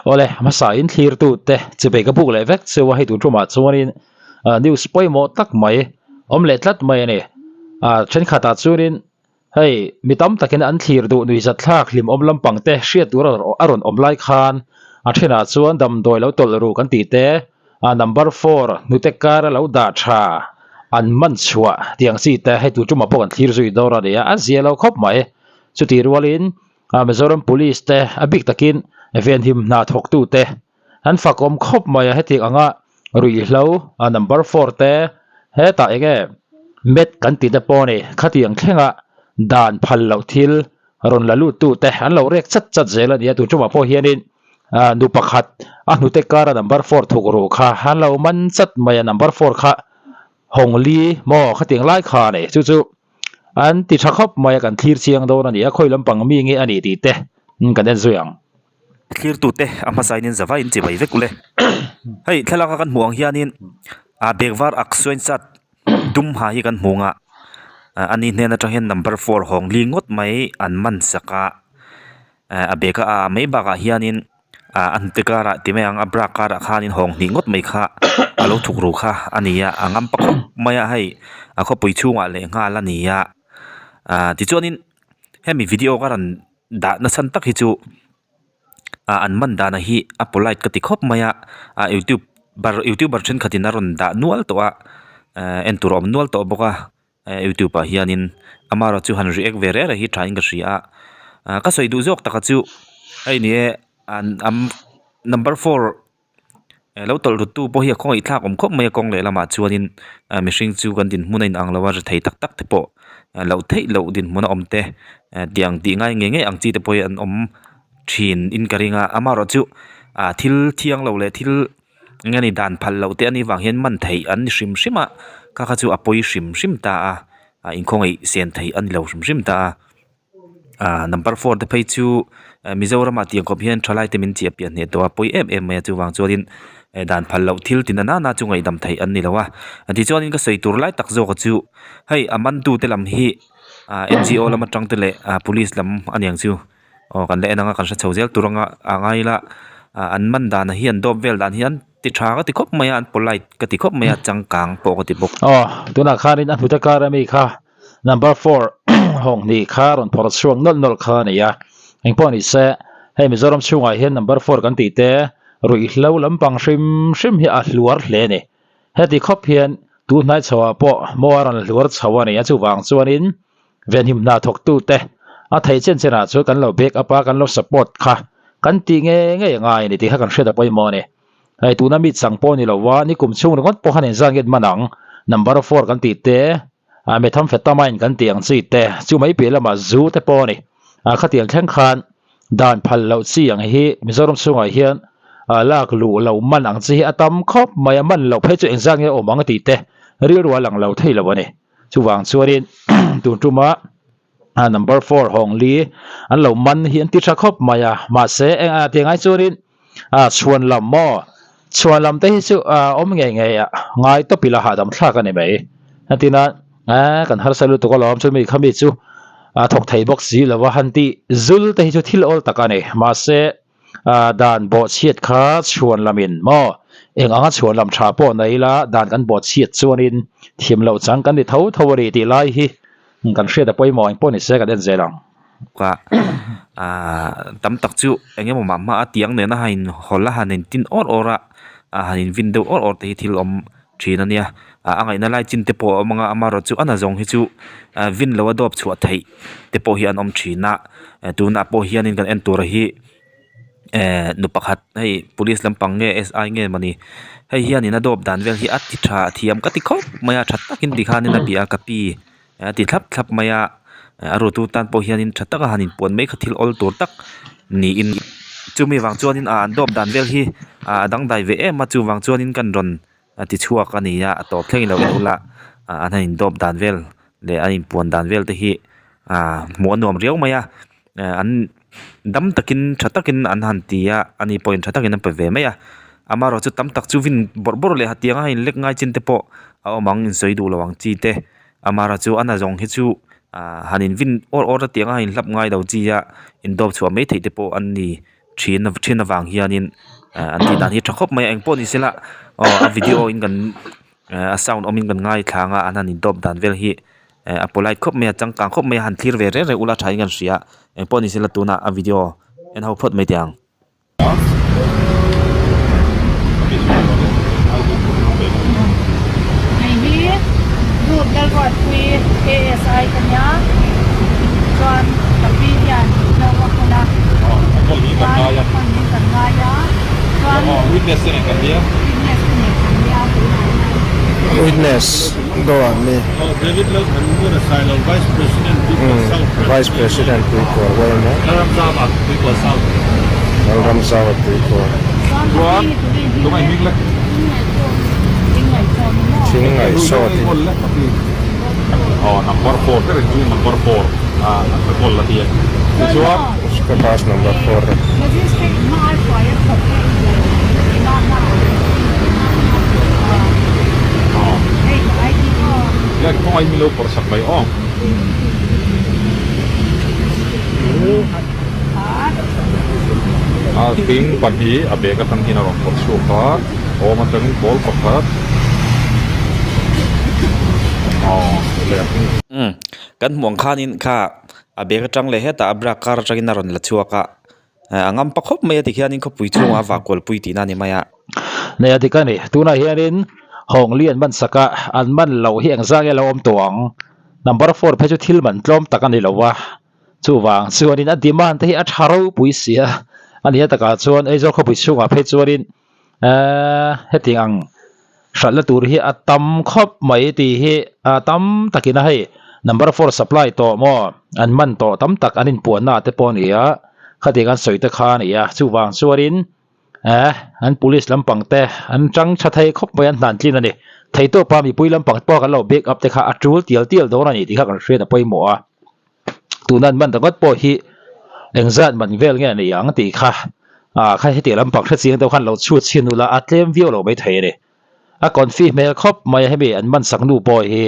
Awle hmasa in thlir tu te chibei ka buk leh vek cheu a hei tun tumah chuanin news pawimawh tak mai awm leh tlat mai a ni. Thenkhatah chuanin hei mi tam takin an thlir duh nuihzat thlak hlimawm lampang te hriat tur a rawn awm lai khan a thenah chuan damdawi lo tawlh ru kan tih te number four hnute kar a lo dah tha an man chhuah tih ang chi te hei tun tumah pawh kan thlir zui dawn a ni a, a zia lo khawp mai. Chutih rualin Mizoram Police te a bik takin venhim hna thawktu te an fakawm khawp mai a, hetiang anga ruihhlo number four te hetah eng nge met kan tih te pawh a ni, khatiang thlenga dan phal loh thil rawn la lut tu te an lo rek chat chat zel a ni a, tun tumah pawh hianin nu pakhat a hnute kara number four thuk ruh kha an lo man chat mai a, number four kha Hawngli maw khatiang lai kha a ni, chu chu. An ti tha khawp mai a, kan thlir chiang dawn a ni a, khawi lampang mi nge a ni tih te kan en zui ang. Thlirtute a hmasain in zavain chi mai vek ule. Hei thlalak a kan hmuh ang hianin a bag var ak suain sat dum ha hi kan hmu ang a, ani hnen atang hian number four hawng li ngawt mai an man sak a, a bag a ah mai bakah hianin ah a hnute karah ti mai ang a bra karah khanin hawng hnih ngawt mai kha a lo thuk ru kha a ni a a ngam pa khawp mai a hei a khawpui chhungah leh nghal a ni a ah tichuanin hemi video ka rawn dah nasa tak hi chu ah an man dan hi a polite ka ti khawp mai a ah youtube bar youtuber thenkhatin a rawn dah nual tawh a eh en tur a awm nual tawh bawk a youtube ah hianin amaherawh chu han react ve reng reng hi thain ka hria a ah ka sawi duh zawk taka chu hei ni e an am number four lo tawlh rut tu pawh hi a khawngaih thlak awm khawp mai a kawng leh lamah chuanin ah mihring chu kan dinhmun a inang lo a ri thei tak tak te pawh loh theih loh dinhmun a awm te tiang tih ngai ngei ngei ang chi te pawh hi an awm thin in ka ring a amaherawh chu ah thil thiang lo leh thil eng nge ni dan phal loh te a nih vang hian man theih an ni hrim hrim a kha kha chu a pawi hrim hrim ta a ah inkhawngaih sen theih a ni lo hrim hrim ta a ah number four te phei chu Mizoram ah tiang khawp hian thalai te min chiah piah hneh tawh a pawi em em mai a chuvang chuanin eh dan phal loh thil tina nana chu ngaihdam theih an ni lo a tichuanin ka sawi tur lai tak zawk chu hei a man tu te lam hi ah N G O lam atang te leh ah police lam a niang chu. Aw kan la en ang a kan hre chho zel tur anga a ngai ila ah an man dan ah hian dawp vel dan hian ti tha ka ti khawp mai a an polite ka ti khawp mai a changkang pawh ka ti bawk. Aw tunah khanin a hnute kar ami kha number four hawng hnih kha rawn phawrh chhuak nawlh nawlh kha a ni a engpawh ni se hei Mizoram chhungah hian number four kan tih te ruihhlo lampang hrim hrim hi a hluar hle a ni heti khawp hian tunhnai chho ah pawh maw a rawn hluar chho a ni a chuvang chuanin Venhim hna thawktute a theih chen chenah chuan kan lo back up a, kan lo support kha kan tih ngei ngei a ngai a ni tih kha kan hriat a pawimawh a ni. Hei tuna mi chang pawh ni lova nikum chhung ringawt pawh khan inzan nget man ang, number four kan tih te, methamphetamine kan tih ang chi te, chu mai piah lamah zu te pawh a ni. Khatiang thleng khan dan phal loh chi ang hi Mizoram chhungah hian lak luh lo man ang chi hi a tam khawp mai a, man loh phei chu engzat nge awm ang tih te rilru a lang lo thei lo a ni. Chuvang chuanin tun tuma number four Hawng Li an lo man hi an ti tha khawp mai a, mahse eng a ti ngai chuanin chhuan lam maw chhuan lam te hi chu awm ngei ngei a ngai tawp ila hahdam thlak a ni mai. Entirna kan harsa lutuk alawm chumi khami chu a thawk thei bawk si lo a han tih zul te hi chu thil awl tak a ni mahse Dan bawhchhiat kha chhuan lamin maw? Eng anga chhuan lam tha pawh nei ila dan kan bawhchhiat chuanin thiam loh chang kan ni tho tho a ni tih lai hi kan hriat a pawimawh eng pawh ni se kan en zel ang. Ka tam tak chu eng emaw mah hma a tiang nena han in hawl a han in tin awr awr a, a han in vin deuh awr awr te hi thil awm thin a nia. A ngaihna lai chin te pawh a awm ang a, amaherawh chu a nazawng hi chu vin lo a dawp chhuah theih te pawh hi an awm thin a, tunah pawh hianin kan en tur hi nu pakhat hei police lampang nge S I nge mawni hei hianin a dawp dan vel hi a ti tha thiam ka ti khawp mai a tha takin tikhanin a bia a ka pi a ti thlap thlap mai a a rutu tan pawh hianin tha taka han inpuan mai kha thil awl tur tak niin chumi vang chuanin ah an dawp dan vel hi a dangdai ve em a chuvang chuanin kan rawn a ti chhuak a ni a a tawp thleng ilo en ula ah an han indawp dan vel leh an inpuan dan vel te hi ah hmuh a nuam riau mai a eh an dam takin tha takin an han ti a ani pawhin tha takin a pe ve mai a amaherawh chu tam tak chu vin bawrh bawrh leh hetiang a inlek ngai chin te pawh a awm ang insawi duh lo ang chi te amaherawh chu a nazawng hi chu ah han in vin awr awr a tiang a inhlap ngai lo chi a indawp chhuah mai theih te pawh an ni. Thin thin avang hianin an tih dan hi tha khawp mai a engpawh ni sela aw a video in kan a sound awmin kan ngaithla ang a an han indawp dan vel hi a polite khawp mai a changkang khawp mai a han thlir ve reng reng ula thain kan hria engpawh ni sela tunah a video en ho phawt mai teh ang. Hei hi Ruth Lalruatpui KSI ka nia chuan ka pi hian lo a hawn a chuan hawn hi kan ngai a chuan witness te nen kan nia witness te nen kan nia tunah hian Witness dawr mi David Lalthanmura Sailo Vice President Tuikual South Vice President Tuikual Uaima Lalramzama Tuikual South Lalramzama Tuikual Chuan tungai hming le Thing ngaihsaw tih Aw number 4 te reng chu number 4 a a kawl la ti a tichuan Ka class number 4 Yak khawngaih milo pawrh sak mai aw. A thing pahnih a bag atang hian a rawn phawrh chhuak a, awm atangin ball pakhat aw leh a thing. Umm kan hmuh ang khanin kha a bag atang leh hetah a bra kar atangin a rawn la chhuak a. A ngam pa khawp mai a tikhianin khawpui chhungah a vah kualpui tihna a ni mai a. Nei a dik a ni. Tunah hianin Hawngli an man sak a, an man loh hi engzah nge lo awm tawh ang? Number four phei chu thil man tlawm tak a ni lo a, chuvang chuanin a demand te hi a tha ropui si a, a nih a takah chuan Aizawl khawpui chhungah phei chuanin eehh hetiang ang hralhna tur hi a tam khawp mai tih hi a tam takin a hei number four supply tawh maw an man tawh tam tak an inpuanna te pawh a ni a khatiang an sawi te kha a ni a chuvang chuanin eh an police lampang te an tang tha thei khawp mai an hnan tlin a ni theitawpa mipui lampang pawh kan lo back up te kha a tul tial tial dawn a ni tih kha kan hriat a pawimawh a. Tuna an man ringawt pawh hi engzat man vel nge a ni ang tih kha ah kha hetiang lampang hre chiang deuh khan lo chhut chhin ula a tlem viau lo maithei a ni. A confi hmel khawp mai a hemi an man sak nu pawh hi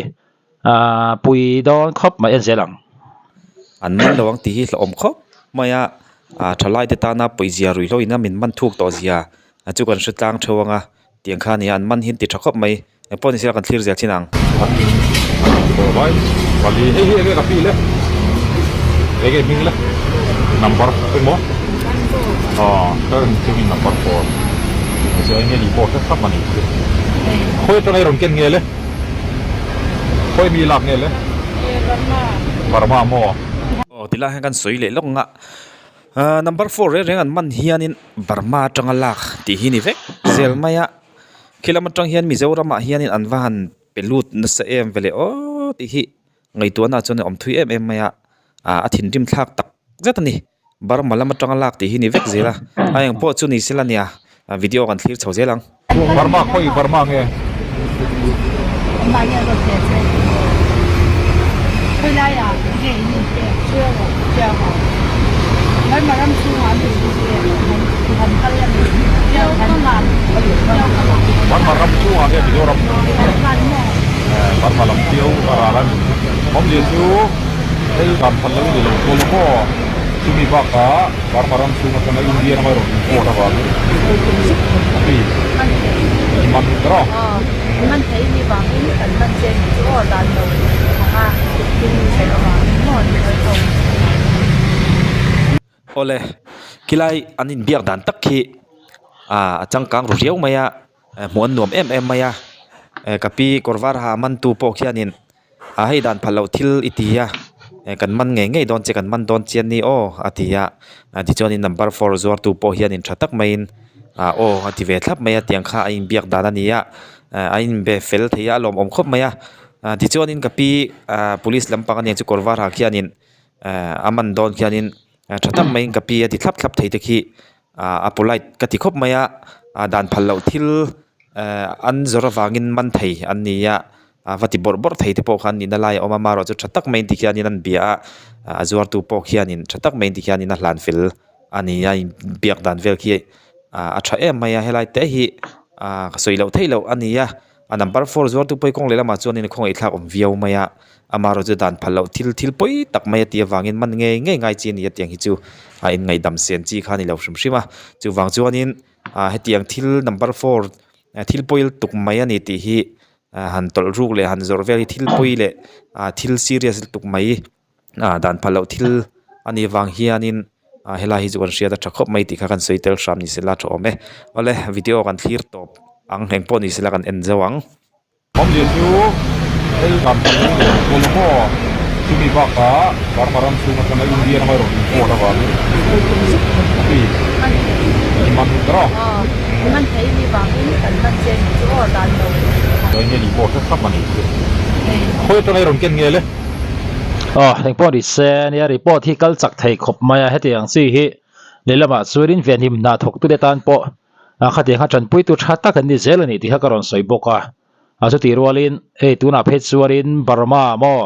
ah pui dawn khawp mai en zel ang. An man lo ang tih hi hlauhawm khawp mai a, ah thalai te tana pawizia ruihhlo in a min man thuk tawh zia chu kan hre tlang theuh ang a. Tiang kha nia an man hi an ti tha khawp mai. Eng pawh ni sela kan thlir zel chin ang. Vai pali hei hi enge ka pi le enge hming le number emaw aw ka rin chu hei number four chu enge ni pawh hre thlap ani chu khawi atanga i rawn ken nge le khawi mi lak nge le Burma maw. Aw tilai hian kan sawi leh lawk ang a. Number four reng reng an man hianin Burma atanga lak tih hi ni vek zel mai a khi lam atang hian Mizoram ah hianin an va han pe lut nasa em ve leh aw tih hi ngaihtuahna ah chuan a awm thui em em mai a ah a thinrim thlak tak zet a ni Burma lam atanga lak tih hi ni vek zel a a eng pawh chu ni sela nia video kan thlir chho zel ang. Burma khawi Burma nge? Burma ram chungah nge Mizoram? Burma lam chiau a ral a ni. Awmzia chu hei dan phan lo in i lo kawl a maw? Chumi bakah Burma ram chhung atanga India rama rawn import avangin a ti i man ber a. Man thei ni vangin kan man che ni chu aw dan lo anga thil sawi avangin maw ni sawi ho. Awle, khilai an inbiak dan tak khi a changkang ru riau mai a, hmuh an nuam em em mai a, ka pi kawr var ha mantu pawh khianin A hei dan phal loh thil i ti a kan man ngei ngei dawn che kan man dawn chian ni aw a ti a tichuanin number four zuartu pawh hianin tha tak maiin ah aw a ti ve thlap mai a tiang kha a inbiak dan a ni a a inbe fel thei a a lawmawm khawp mai a tichuanin ka pi ah police lampang ania chu kawr var ah khianin a man dawn khianin tha tak maiin ka pi a ti thlap thlap thei te khi ah a polite ka ti khawp mai a dan phal loh thil eh an zawrh avangin man thei an ni a. A va ti bawrh bawrh thei te pawh kha an nihna lai a awm a amaherawhchu tha tak mai tikhianin an bia a a zuartu pawh khianin tha tak mai tikhianin a hlan fel a ni a inbiak dan vel khi a tha em mai a helai te hi ah ka sawi loh theih loh a ni a. A number four zuartu pawh hi kawng lehlamah chuanin a khawngaihthlak awm viau mai a, amaherawhchu dan phal loh thil thil pawi tak mai a tih avangin man ngei ngei ngai chi a ni a tiang hi chu a inngaihdam sen chi kha a ni lo hrim hrim a. Chuvang chuanin ah hetiang thil number four thil pawi lutuk mai a ni tih hi han tawlh ruk leh han zawrh vel hi thil pawi leh ah thil serious lutuk mai ah dan phal loh thil a nih vang hianin ah helai hi chu kan hriat a tha khawp mai tih kha kan sawi tel hram ni sela tha awm e awle video kan thlir tawp ang eng pawh ni sela kan en zo ang. Awmzia chu hei dan phal loh leh kawl maw chumi bakah Burma ram chhung atanga India rama rawn import avangin a ti man rawh. Man thei ni vangin kan man che ni chu aw dan lo. Enge ni pawh hre thlap a ni chu. Khawi atanga i rawn ken nge le? Aw engpawh ni se nia report hi kal chak thei khawp mai a hetiang chi hi lehlamah chuanin venhim hna thawktute tan pawh a khatiang kha tanpuitu tha tak an ni zel a ni tih kha ka rawn sawi bawk a a chutih rualin hei tunah phei chuanin Burma maw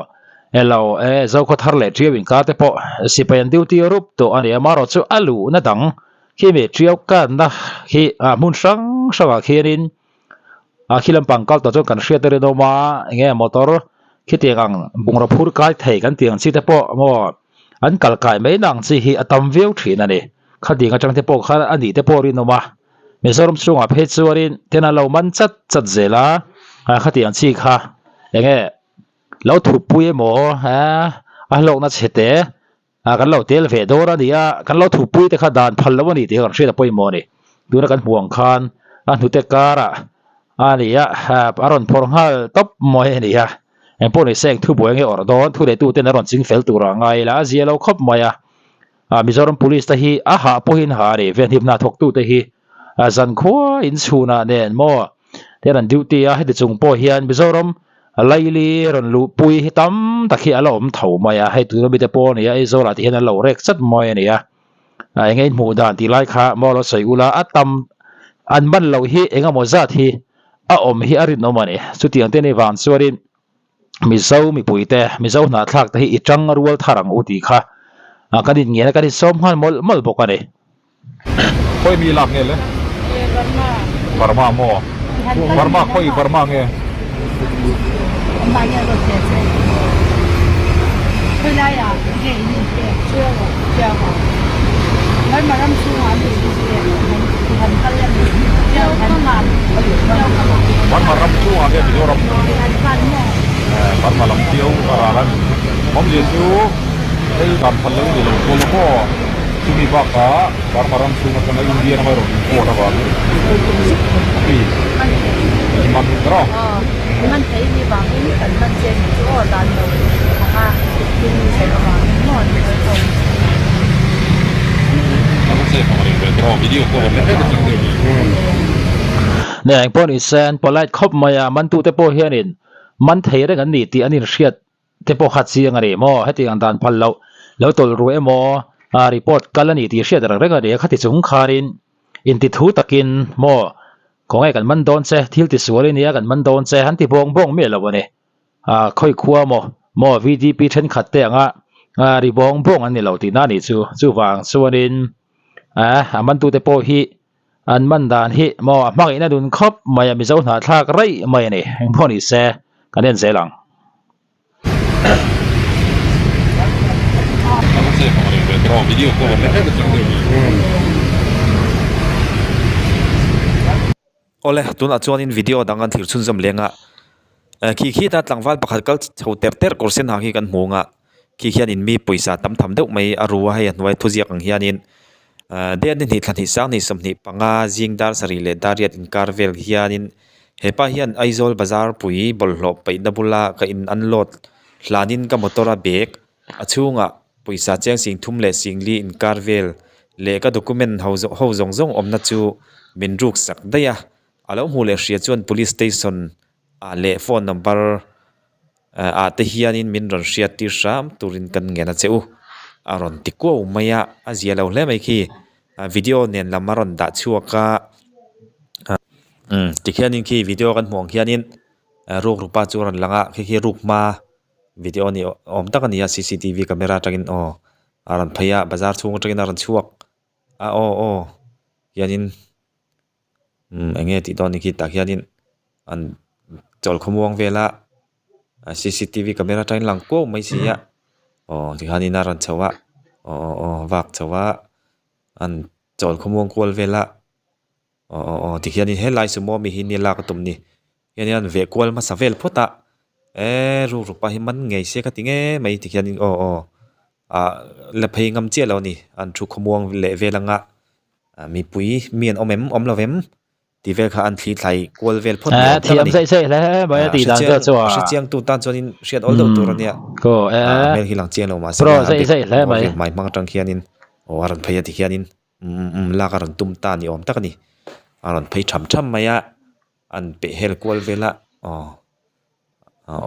elo e Zokhaw thar leh Tiau inkar te pawh sipai an duty rup tawh a ni a marawh chu a luhna dang khi mi Tiau kanna khi ah hmun hrang hrangah khianin a khi lampang kal tawh chuan kan hriat a rinawm a enge motor khitiang ang bungraw phur kai thei kan tih ang chi te pawh maw an kal kai mai na ang chi hi a tam viau thin a ni khading atang te pawh khan a nih te pawh rinawm a Mizoram chhungah phei chuanin ten an lo man chat chat zel a a khatiang chi kha enge lo thupui emaw a hlawkna chhe te Ah kan lo tel ve dawr a ni a, kan lo thupui te kha dan phal lo a ni tih kha kan hriat a pawimawh a ni. Tuna kan hmuh ang khan a hnute karah a ni a, a rawn phawrh nghal tawp mawi a ni a. Engpawh ni se eng thu buai nge awrh dawn, thu leh tuten a rawn ching fel tur ah ngai ila a zia lo khawp mai a. Ah Mizoram Police te hi a hah pawhin hah a ni, venhim hna thawk tute hi zankhua in chhunah nen maw ten an duty a, heti chung pawh hian Mizoram laili rawn luhpui hi tam tak hi a la awm tho mai a, hei tuna mite pawh a ni a, Aizawl ah te hian an lo rek chat mawi a ni a, eng nge in hmuh dan tih lai kha maw lo sawi ula a tam an man loh hi eng emaw zat hi a awm hi a rinawm a ni, chutiang te ni vang chuanin Mizo mipuite, Mizo hnahthlak te hi i tang rual thar ang u tih kha kan inngen a, kan insawm nghal mawlh mawlh bawk a ni. Khawi mi lak nge le? Burma maw? Burma khawi Burma nge? Burma ram chungah nge Mizoram? Burma lam chiau a ral a ni. Awmzia chu hei dan phal lo ni lo kawl maw? Chumi bakah Burma ram chhung atanga India rama rawn import avangin a ti man rawh. Man thei ni vangin kan man che ni chu aw dan lo anga maw ni chu. Nia engpawh ni se an polite khawp mai a, mantute pawh hianin man thei reng an ni tih an inhriat te pawh kha chiang a ni maw hetiang dan phal loh lo tawlh ru emaw ah report kal a ni tih hriat reng reng a ni a khati chung khanin inti thu takin maw khawnge kan man dawn che thil ti sual i nia kan man dawn che han ti bawng bawng miah lo a ni ah khawi khua maw maw VDP thenkhat te anga ah ri bawng bawng an ni lo tihna a nih chu chuvang chuanin ah a mantute pawh hi An man dan hi maw a hmangaihna dun khawp mai a Mizo hnahthlak raih mai a ni. Engpawh ni se kan en zel ang. Awle, tunah chuanin video dang kan thlir chhunzawm leng a. Khi khita tlangval pakhat kal chho ter ter kawr sen hang hi kan hmu ang a. Khi khianin mi pawisa tam tham deuh mai a ru a, hei a hnuai thuziak ang hianin ahh dêr ni hnih thla hnih sang hnih sawmhnih panga zing dar sarih leh dar riat inkar vel hianin hepa hian Aizawl bazar pui bawlhhlawh paihna bula ka in unload hlanin ka motor a bag a chhungah pawisa cheng sing thum leh sing li inkar vel leh ka document ho ho zawng zawng awmna chu min ruk sak daih a, a lo hmuh leh hria chuan police station ah leh phone number ah te hianin min rawn hriat tir hram turin kan ngen a che u a rawn ti kuau mai a a zia lo hle mai khi video nen lam a rawn dah chhuak a umm tikhianin khi video kan hmuh ang khianin ruk rupa chu a rawn lang a khi khi ruk hma video ni awm tak a ni a cctv camera atangin aw a rawn phei a bazar chhung atangin a rawn chhuak a aw aw hianin. Umm eng nge tih dawn ni khi tah hianin an chawl khawmuang vel a cctv camera atangin lang kuau mai si a aw tikhanin a rawn chho a aw aw aw vak chho a an chawl khawmuang kual vel a aw aw aw tikhianin helai sumo ami hi nia lak a tum ni hianin an veh kual hmasa vel phawt a eee rukru pa hi man ngei se ka ti ngei mai tikhianin aw aw ah la phei ngam chiah lo a ni an thu khawmuang leh vel anga mipui mi an awm em awm lo vem. Tih vel kha an thli thlai kual vel phawt ni awm tak a ni. A hrechiang a hrechiang tu tan chuanin hriat awl deuh tur a nia. A hmel hi lang chiang lo mahse a bag mawi hmai hmang atang khianin aw a rawn phei a ti khianin umm umm lak a rawn tum ta ni awm tak a ni. A rawn phei tham tham mai a, an peh hel kual vel a aw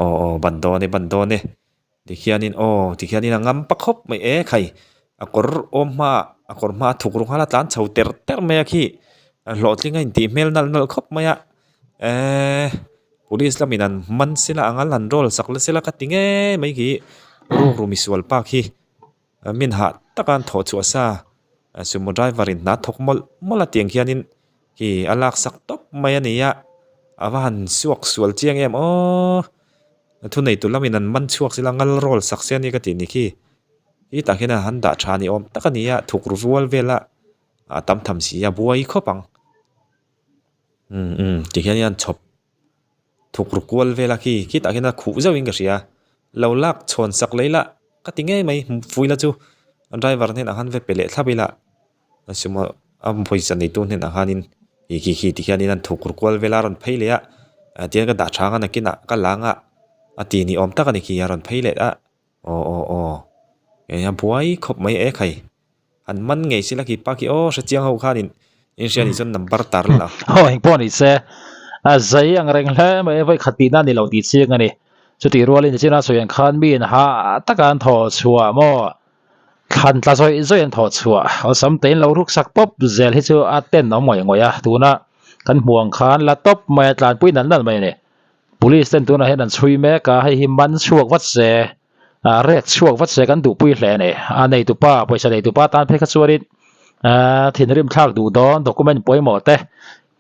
aw aw ban dawn e ban dawn e. Tikhianin aw tikhianin a ngam pa khawp mai e khai a kawr awm hmaah a kawr hma a thuk ru nghal a tlan chho ter ter mai a khi a hlawhtling a intih hmel nalh nalh khawp mai a eee police lamin an man sela ang a lan roll sak la sela ka ti ngei mai khi rukru misual pa khi min hah taka an thawh chhuah sa sumo driver in hna thawk mawlh mawlh a tiang khianin khi a lak sak tawp mai a ni a a va han suak sual chiang em aww. A thuneitu lamin an man chhuak sela ngal roll sak se a ni ka tih ni khi. Khi tah khian a han dah tha ni awm tak a ni a, thuk ru rual vel a, a tam tham si a buai khawp ang. Umm umm ti hian an chhawp thuk ru kual vel a khi, khi tah khian a khuh zeuh in ka hria. Lo lak chhawn sak leh ila ka ti ngei mai, fuila chu driver hnenah khan va pe leh thlap ila. A sumo a pawisa neitu hnenah khanin ih khi khi ti hianin an thuk ru kual vel a a rawn phei leh a ah tihian ka dah tha ang a nakinah ka la ang a a ti ni awm tak a ni khi a rawn phei leh a aw aw aw eng a buai khawp mai e khai an man ngei sila khi pa khi aw hrechiang ho khanin inhria nih chuan number tar la. Aw engpawh ni se a zai ang reng hle mai a vawikhat tihna a ni lo tih chiang a ni chutih rualin nichina sawi ang khan mi in hah taka an thawh chhuah maw Thlan tla zawih zawih an thawh chhuah awlsam tein lo ruk sak pawp zel hi chu a ten awm ngawih ngawih a, tuna kan hmuh ang khan la tawp mai a tlanpui nalh nalh mai a ni. Police ten tunah hian an chhui mek a, hei hi man chhuak vat se, ah rek chhuak vat se kan duhpui hle a ni. A neitupa, pawisa neitupa tan phei kha chuanin ah thinrim thlak duh dawn document pawimawh te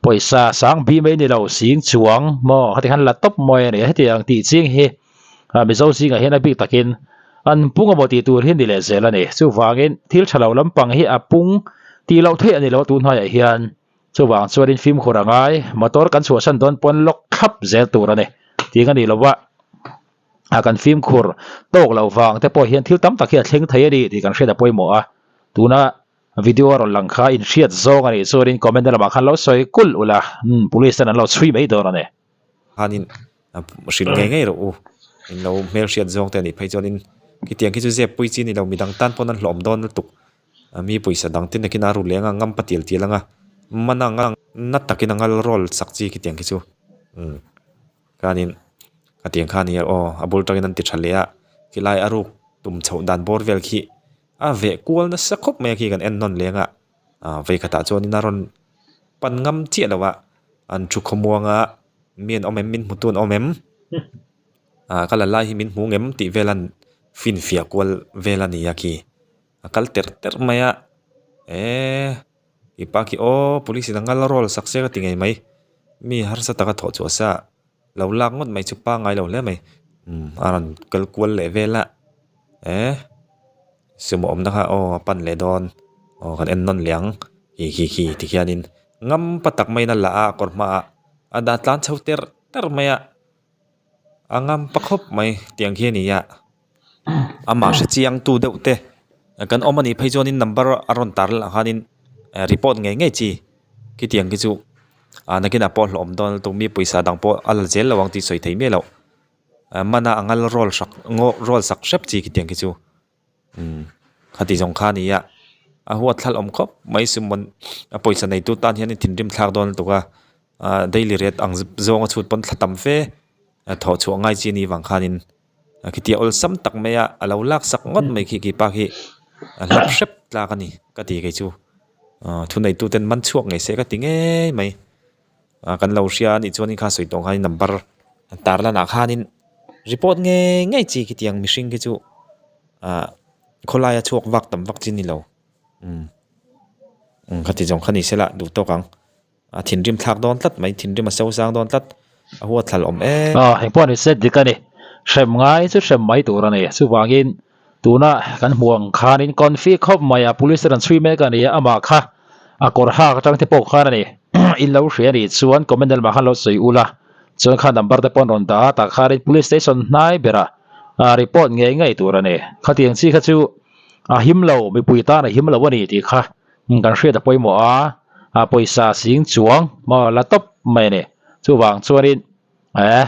pawisa sang bi mai ni lo sing chuang maw heti khan la tawp mawi a ni. Hetiang tih ching hi. Ah Mizo zingah hian a bik takin an pung emaw tih tur hi ni leh zel a ni. Chuvangin thil tha lo lampang hi a pung tih loh theih a ni lo a tun hnuaiah hian. Chuvang chuanin fimkhur a ngai, motor kan chhuahsan dawn pawn lock thlap zel tur a ni tih a ni lo va. Ah kan fimkhur tawk loh vang te pawh hian thil tam tak hi a thleng thei a ni tih kan hriat a pawimawh a. Tuna video a rawn lang kha inhriat zawng a nih chuanin comment na lamah khan lo sawi kulh ula, umm police ten an lo chhui mai dawn a ni. Khanin hrilh ngei ngei rawh u. In lo hmelhriat zawng te a nih phei chuanin khitiang khi chu zep pui chi a ni lo midang tan pawn an hlawm dawn lutuk. Mi pawisa dang te nakin a ru leng a ngam pa tial tial anga man a na takin a ngal rawl sak chi khitiang khi chu umm khanin khatiang kha a nia aw a bul tangin an ti tha leh a khilai a ruk tum chhoh dan bawr vel khi a veh kual nasa khawp mai a khi kan en nawn leng a ah vei khatah chuanin a rawn pan ngam chiah lo a an thu khawmuang a mi an awm em min hmu tu an awm em ah ka la lai hi min hmu ngem tih vel an finfiah kual vel a ni a khi a kal ter ter mai a eee mipa khi aw police in a ngal rawl sak se ka ti ngei mai mi harsa taka thawh chhuah sa lo lak ngawt mai chu pangngai lo hle mai umm a rawn kal kual leh vel a eh sumo awmna kha aw a pan leh dawn aw kan en nawn leh ang khi khi khi ti khianin ngam pa tak maiin a la a a kawr hmaah a dah tlan chho ter ter mai a a ngam pa khawp mai tiang khi a ni a amah hre chiang tu deuh te kan awm a nih phei chuanin number a rawn tar lah khanin report ngei ngei chi khitiang khi chu ah nakinah pawh hlawhawm dawn lutuk mi pawisa dang pawh a la zel lo ang tih sawi thei miah loh mana a ngal rawl sak ngaw rawl sak hrep chi khitiang khi chu umm khati zawng kha a ni a a huat thlalh awm khawp mai sumawn a pawisa neitu tan hian thinrim thlak dawn lutuk a ah daily rate ang zawng a chhut pawn thla tam fe thawh chhuah ngai chi a nih vang khanin khitia awlsam tak mai a a lo lak sak ngawt mai khi kipa khi a hlap hrep tlak a ni ka ti kei chu ah thuneitu ten man chhuak ngei se ka ti ngei mai ah kan lo hria a nih chuanin kha sawi tawh khanin number tar lanah khanin report ngei ngei chi khitiang mihring khi chu ah khawlaia chhuak vak tam vak chi a ni lo umm umm khati zawng kha ni se lah duh tawk ang. A thinrim thlak dawn tlat mai, thinrim a so sang dawn tlat. A huat thlal awm em. Aw engpawh ni se dik a ni. Hrem ngai chu hrem mai tur a ni. Chuvangin tuna kan hmuh ang khanin confi khawp mai a police te rawn chhui mek a ni a, amah kha a kawr hak atang te pawh khan a ni. In lo hria a nih chuan comment lamah khan lo sawi ula chuan kha number te pawh an rawn dah a tah khanin police station hnai berah report ngei ngei tur a ni. Khatiang chi kha chu a him lo mipui tan a him lo a ni tih kha kan hriat a pawimawh a, a pawisa sing chuang maw la tawp mai a ni. Chuvang chuanin eh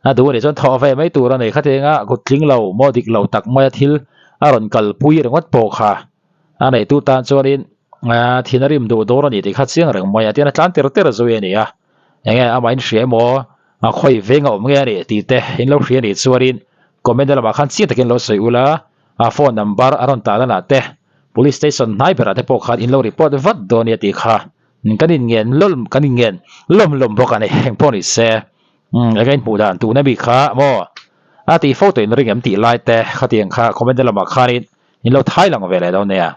a duh a nih chuan thawh ve mai tur a ni. Khatianga kut tling lo maw dik lo tak maia thil a rawn kalpui ringawt pawh kha a neitu tan chuanin thin a rim duh dawn a ni tih kha chiang reng mai a. Tihian a tlan tir tir zui a ni a, enge amah in hria emaw a khawi veng a awm nge a ni tih te in lo hria a nih chuanin comment lamah khan chiang takin lo sawi ula a phone number a rawn tah lanah te Police station hnai berah te pawh khan in lo report vat dawn nia tih kha kan in ngen lawm kan in ngen lawm lawm bawk a ni engpawh ni se umm eng a inhmuh dan tuna mi kha maw a tih fo tawh in ring em tih lai te khatiang kha comment lamah khanin in lo thai lang ve leh dawn nia.